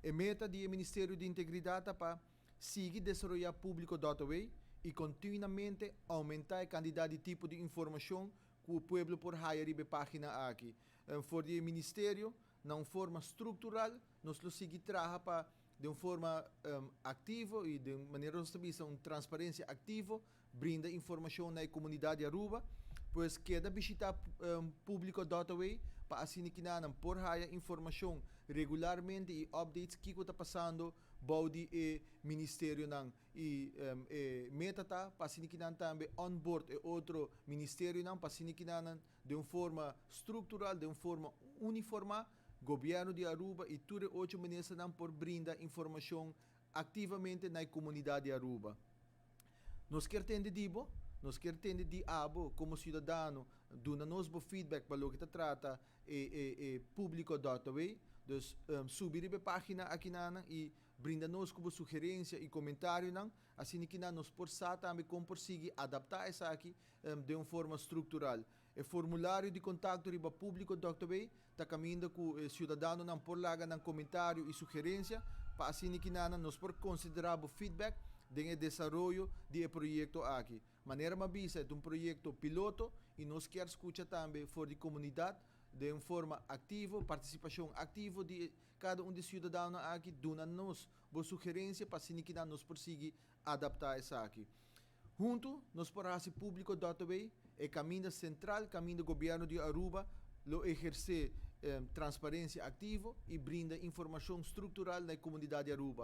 E meta di Ministerio di Integridad ta pa sigui desaroya Publico.aw y continuamente aumenta e cantidad di tipo di informacion cu e pueblo por haya riba e pagina aki. For di ministerio, na un forma structural, nos lo sigui traha pa di un forma activo y di manera nos bisa un transparencia activo, brinda informacion na comunidad di Aruba. Pues keda bishita Publico.aw pa asina cu nan por haya informacion regularmente y updates kico ta pasando bou di e ministerionan y e meta ta pa asina cu nan tambe onboard e otro ministerionan pa asina cu nan di un forma structural, di un forma uniforme, gobierno di Aruba y tur otro ministernan por brinda informacion activamente na comunidad di Aruba. Nos kier tende di bo, nos kier tende di abo como ciudadano, duna nos bo feedback pa loke ta trata e Publico.aw. Dus subi e pagina aki nan y brinda nos cu sugerencia y comentarionan, asina cu nos por sa tambe con por sigui adapta esaki di un forma structural. E formulario di contacto riba Publico.aw ta caminda cu e ciudadanonan por laga nan comentario y sugerencia pa asina cu nos por considera e feedback den desaroyo di e proyecto aki. Manera m'a bisa, e un proyecto piloto y nos kier scucha tambe for di comunidad di un forma activo, participacion activo di cada un di e ciudadanonan aki, duna nos bo sugerencia pa asina cu nos por sigui adapta esaki. Hunto, nos por haci Publico.aw e caminda central, caminda gobierno di Aruba lo eherce transparencia activo y brinda informacion structural na comunidad di Aruba.